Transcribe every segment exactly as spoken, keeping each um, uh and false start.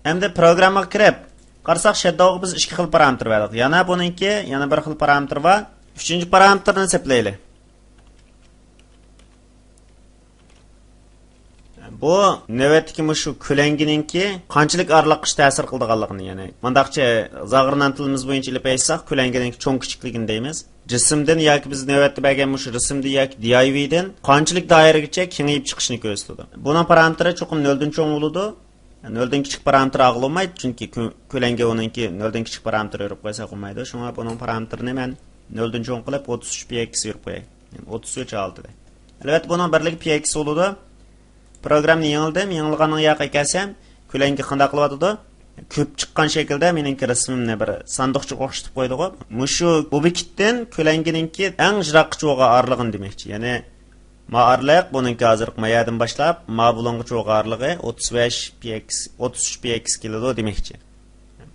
ئەمدى پروگراممىغا كىرىپ قارىساق، شەدداۋغا بىز ئىككى خىل پارامېتىر بەردۇق. يەنە بۇنىڭكى يەنە بىر خىل پارامېتىر بار. ئۈچىنچى پارامېتىرنى سەپلەيلى. بۇ نۆۋەتتىكى مۇشۇ كۆلەڭگىنىڭكى قانچىلىك ئارىلىققىچە تەسىر قىلىدىغانلىقىنى، يەنى مۇنداقچە زاغرا نان تىلىمىز بويىچە ئېلىپ ئېيتساق، كۆلەڭگىنىڭكى چوڭ كىچىكلىكىنى دەيمىز. جىسىمدىن ياكى بىز نۆۋەتتە بەرگەن مۇشۇ رىسىمدىن ياكى دى ئاي ۋىدىن قانچىلىك دائىرىگىچە كېڭىيىپ چىقىشىنى كۆرسىتىدۇ. بۇنىڭ پارامېتىرى چوقۇم نۆلدىن چوڭ بولىدۇ. نۆلدىن كىچىك پارامېتىر ئالغىلى بولمايدۇ، چۈنكى كۆ-، كۆلەڭگە ئۇنىڭكى نۆلدىن كىچىك پارامېتىر بېرىپ قويساق بولمايدۇ. شۇڭا بۇنىڭ پارامېتىرىنى مەن نۆلدىن چوڭ قىلىپ، ئوتتۇز ئۈچ پى ئېكس بېرىپ قوياي. يەنى ئوتتۇز ئۈچ ئالتىدە. ئەلۋەتتە، بۇنىڭ بىرلىكى پى ئېكس بولىدۇ. پروگراممىنى يېڭىلدىم. يېڭىلغاننىڭ ياقى كەلسەم، كۆلەڭگە قانداق قىلىۋاتىدۇ؟ كۆپ چىققان شەكىلدە مېنىڭكى رەسىمىمنى بىر ساندۇقچىغا ئوخشىتىپ قويدىغۇ. مۇشۇ ئوبيېكتتىن كۆلەڭگىنىڭكى ئەڭ يىراققىچە بولغان ئارىلىقىنى دېمەكچى. يەنى ما ئارىلىق، بۇنىڭكى ھازىرقى ما يەردىن باشلاپ، ما بۇلۇڭغىچە بولغان ئارىلىقى ئوتتۇز بەش پى ئېكس، ئوتتۇز ئۈچ پى ئېكس كېلىدۇ دېمەكچى.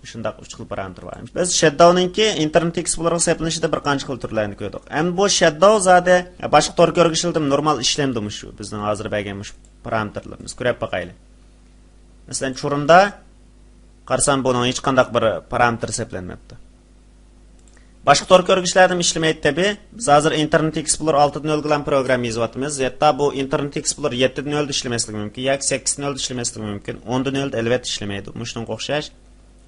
شۇنداق ئۈچ خىل پارامېتىر بار. بىز شەدداۋنىڭكى ئىنتېرنېت ئېكسپلورېرغا سەپلىنىشىدە بىر قانچە خىل تۈرلەرنى كۆردۇق. ئەمدى بۇ شەدداۋ زادى باشقا تور كۆرگۈچلەردە نورمال ئىشلەمدۇ مۇشۇ بىزنىڭ ھازىر بەرگەن مۇشۇ پارامېتىرلىرىمىز؟ كۆرۈپ باقايلى. مەسىلەن، چۇرۇمدا قارىسام، بۇنىڭ ھېچقانداق بىر پارامېتىر سەپلەنمەپتۇ. باشقا تور كۆرگۈچلەردىمۇ ئىشلىمەيدۇ تەبىئىي. بىز ھازىر ئىنتېرنېت ئېكسپلور ئالتىدىن ئۆلگىلەن پروگرامما يېزىۋاتىمىز. ھەتتا بۇ ئىنتېرنېت ئېكسپلور يەتتىدىن ئۆلدە ئىشلىمەسلىكى مۇمكىن ياكى سەككىزدىن ئۆلدە ئىشلىمەسلىكى مۇمكىن. ئوندىن ئۆلدە ئەلۋەتتە ئىشلىمەيدۇ. مۇشۇنىڭغا ئوخشاش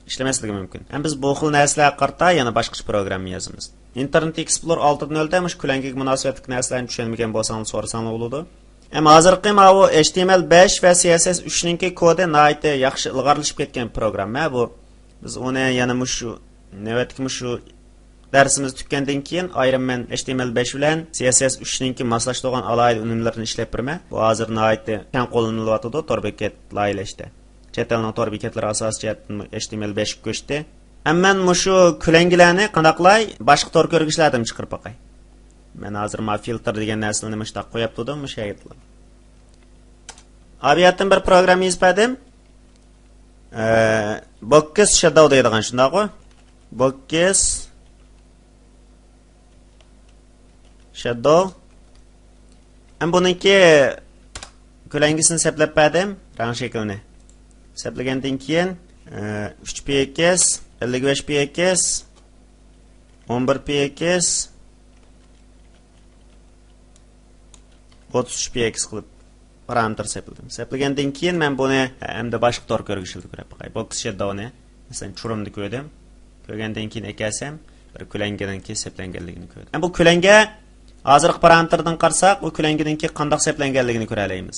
ئىشلىمەسلىكى مۇمكىن. ھەم بىز بۇ خىل نەرسىلەرگە قارىتا يەنە باشقىچە پروگرامما يازىمىز. ئىنتېرنېت ئېكسپلور ئالتىدىن ئۆلدە مۇشۇ كۆلەڭگىگە مۇناسىۋەتلىك نەرسىلەرنى چۈشەنمىگەن بولساڭلار سورىساڭلار بولىدۇ. ئەمما ھازىرقى ماۋۇ ئېچ تى ئېم ئېل بەش ۋە سى ئېس ئېس ئۈچنىڭكى كودى ناھايىتى ياخشى ئىلغارلىشىپ كەتكەن پروگرامما بۇ. بىز ئۇنى يەنە مۇشۇ نۆۋەتتىكى مۇشۇ دەرسىمىز تۈگىگەندىن كېيىن ئايرىم مەن ئېچ تى ئېم ئەل بەش بىلەن سى ئېس ئېس ئۈچنىڭكى ماسلاشتۇرغان ئالاھىدە ئۈنۈملىرىنى ئىشلەپ بېرىمەن. بۇ ھازىر ناھايىتى كەڭ قوللىنىلىۋاتىدۇ تور بېكەت لايىھەلەشتە. چەت ئەلنىڭ تور بېكەتلىرى ئاساسىي جەھەتتىن ئېچ تى ئېم ئەل بەشكە كۆچتى. ئەمما مەن مۇشۇ كۆلەڭگىلەرنى قانداقلاي باشقا تور كۆرگۈچلەردىن چىقىرىپ باقاي. مەن ھازىر ما فىلتر دېگەن نەرسىلەرنى مۇشۇنداق قويۇپ تۇردۇم، مۇشۇ يەرگە. ئابىياتتىن بىر پروگرامما يېزىپ بەردىم. ئە، بوكس شەدداۋ دەيدىغان، شۇنداققۇ؟ بوكس شەدداۋ. ھەم بۇنىڭكى كۆلەڭگىسىنى سەپلەپ بەردىم، رەڭ شەكلىنى. سەپلىگەندىن كېيىن، ئە، ئۈچ پى ئېكس، ئەللىك بەش پى ئېكس، ئون بىر پى ئېكس، ئوتتۇز ئۈچ پى ئېكس قىلىپ پارامېتىر سەپلىدىم. سەپلىگەندىن كېيىن مەن بۇنى ئەمدى باشقا تور كۆرگۈچلەردە كۆرۈپ باقاي. بوكس شەدداۋنى، مەسىلەن، چۇرۇمدا كۆردۈم. كۆرگەندىن كېيىن ئەكەلسەم، بىر كۆلەڭگىنىڭكى سەپلەنگەنلىكىنى كۆردۈم. ئەمما بۇ كۆلەڭگە ھازىرقى پارامېتىردىن قارىساق، بۇ كۆلەڭگىنىڭكى قانداق سەپلەنگەنلىكىنى كۆرەلەيمىز.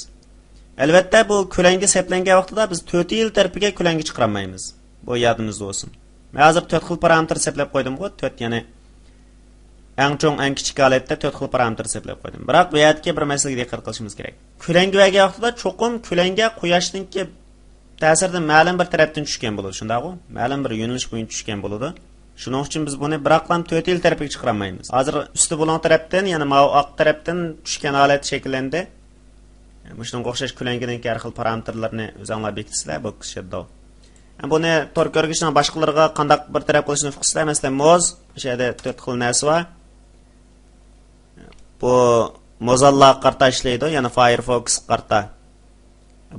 ئەلۋەتتە، بۇ كۆلەڭگە سەپلەنگەن ۋاقتىدا بىز تۆت يىل تەرىپىگە كۆلەڭگە چىقىرالمايمىز. بۇ يادىمىزدا بولسۇن. مەن ھازىر تۆت خىل پارامېتىر سەپلەپ قويدۇمغۇ، تۆت، يەنى ئەڭ چوڭ، ئەڭ كىچىك ھالەتتە تۆت خىل پارامېتىر سەپلەپ قويدۇم. بىراق بۇ يەردىكى بىر مەسىلىگە دىققەت قىلىشىمىز كېرەك. كۆلەڭگە بەرگەن ۋاقتىدا چوقۇم كۆلەڭگە قۇياشنىڭكى تەسىرىدىن مەلۇم بىر تەرەپتىن چۈشكەن بولىدۇ، شۇنداقغۇ؟ مەلۇم بىر يۆنىلىش بويىچە چۈشكەن بولىدۇ. شۇنىڭ ئۈچۈن بىز بۇنى بىراقلا تۆت يىل تەرىپىگە چىقىرالمايمىز. ھازىر ئۈستى بۇلۇڭ تەرەپتىن، يەنى ماۋۇ ئاق تەرەپتىن چۈشكەن ھالەت شەكىللەندى. مۇشۇنىڭغا ئوخشاش كۆلەڭگىنىڭكى ھەر خىل پارامېتىرلىرىنى ئۆزۈڭلار بېكىتىسىلەر، بوكس شەدداۋ. بۇنى تور كۆرگۈچنىڭ باشقىلىرىغا قانداق بىر تەرەپ قىلىشنى ئۇقىسىلەر، مەسىلەن، موز، مۇشۇ يەردە تۆت خىل نەرسە بار. بۇ موزاللاغا قارىتا ئىشلەيدۇ، يەنى فايرفوكسقا قارىتا.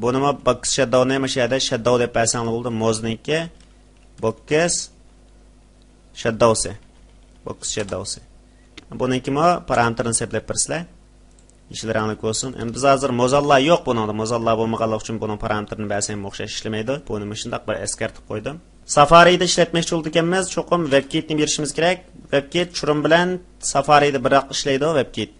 بۇنىمۇ بوكس شەدداۋنى مۇشۇ يەردە شەدداۋ دەپ بەرسەڭلار بولىدۇ، موزنىڭكى بوكس شەدداۋسى. بوكس شەدداۋسى. بۇنىڭكىمۇ پارامېتىرنى سەپلەپ بېرىسىلەر. يېشىل رەڭلىك بولسۇن. ئەمدى بىز ھازىر موزاللا يوق بۇنىڭدا. موزاللا بولمىغانلىقى ئۈچۈن بۇنىڭ پارامېتىرىنى بەرسەم ئوخشاش ئىشلىمەيدۇ. بۇنى مۇشۇنداق بىر ئەسكەرتىپ قويدۇم. سافارىدا ئىشلەتمەكچى بولىدىكەنمىز، چوقۇم ۋېبكىتنى بېرىشىمىز كېرەك. ۋېبكىت چۇرۇم بىلەن سافارىدا بىراق ئىشلەيدۇ ۋېبكىت.